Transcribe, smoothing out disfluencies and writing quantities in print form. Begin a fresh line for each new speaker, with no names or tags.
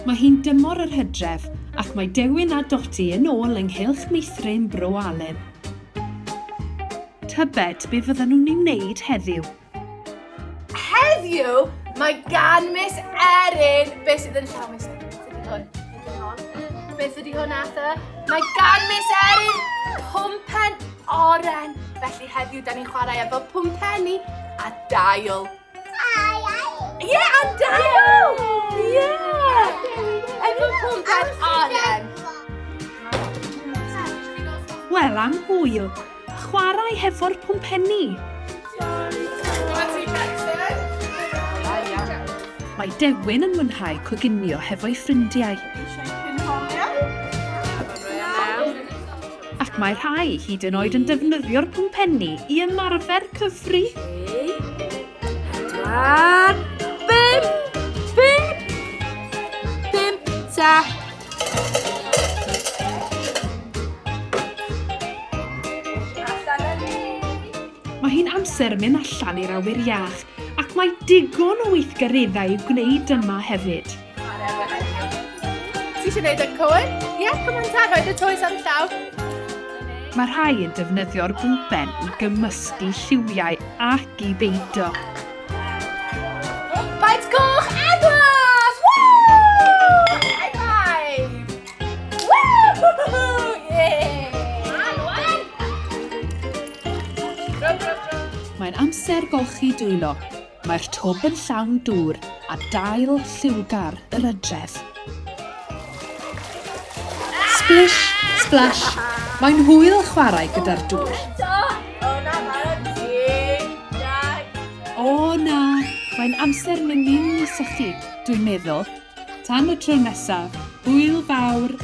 Mae hi'n dymor yr hydref ac mae Dewin a Doti yn ôl yng Nghylch Meithrin Bro Alun. Tybed be fyddan nhw'n ei wneud heddiw?
Heddiw, mae gan Miss Erin... Beth sydd yn llaw Miss Erin? Beth ydy hwn? Beth ydy hwn? Beth ydy hwn, Arthur? Mae gan Miss Erin pwmpen oren. Felly heddiw, da ni'n chwarae efo pwmpenni a dail. Ie, yeah, a dail! Ie! Yeah. Efo pwmpen oren.
Wel, am hwyl. Chwarae hefo'r pwmpenni. Mae Dewin yn mwynhau coginio hefo'i ffrindiau. Ac mae rhai hyd yn oed yn defnyddio'r pwmpenni i ymarfer cyfri.
4, 5, 5, 5, ta.
Mae hi'n amser mynd allan i'r awyr iach ac mae digon o weithgareddau i'w gwneud yma hefyd.
Ti eisiau gwneud y coen? Ie, yeah, come on ta, rhoi dy toes ar y llaw.
Mae rhai yn defnyddio'r bwmpen i gymysgu lliwiau ac i beidio.
Bite coch a glas! Woo! High five! Woo! Yeah!
Mae'n amser golchi dwylo. Mae'r twb yn llawn dŵr a dail lliwgar yr ydref. Splish, splash, mae'n hwyl chwarae gyda'r dŵr. O na, mae'n amser mynd i sychu, dwi'n meddwl. Tan y tro nesaf, hwyl fawr!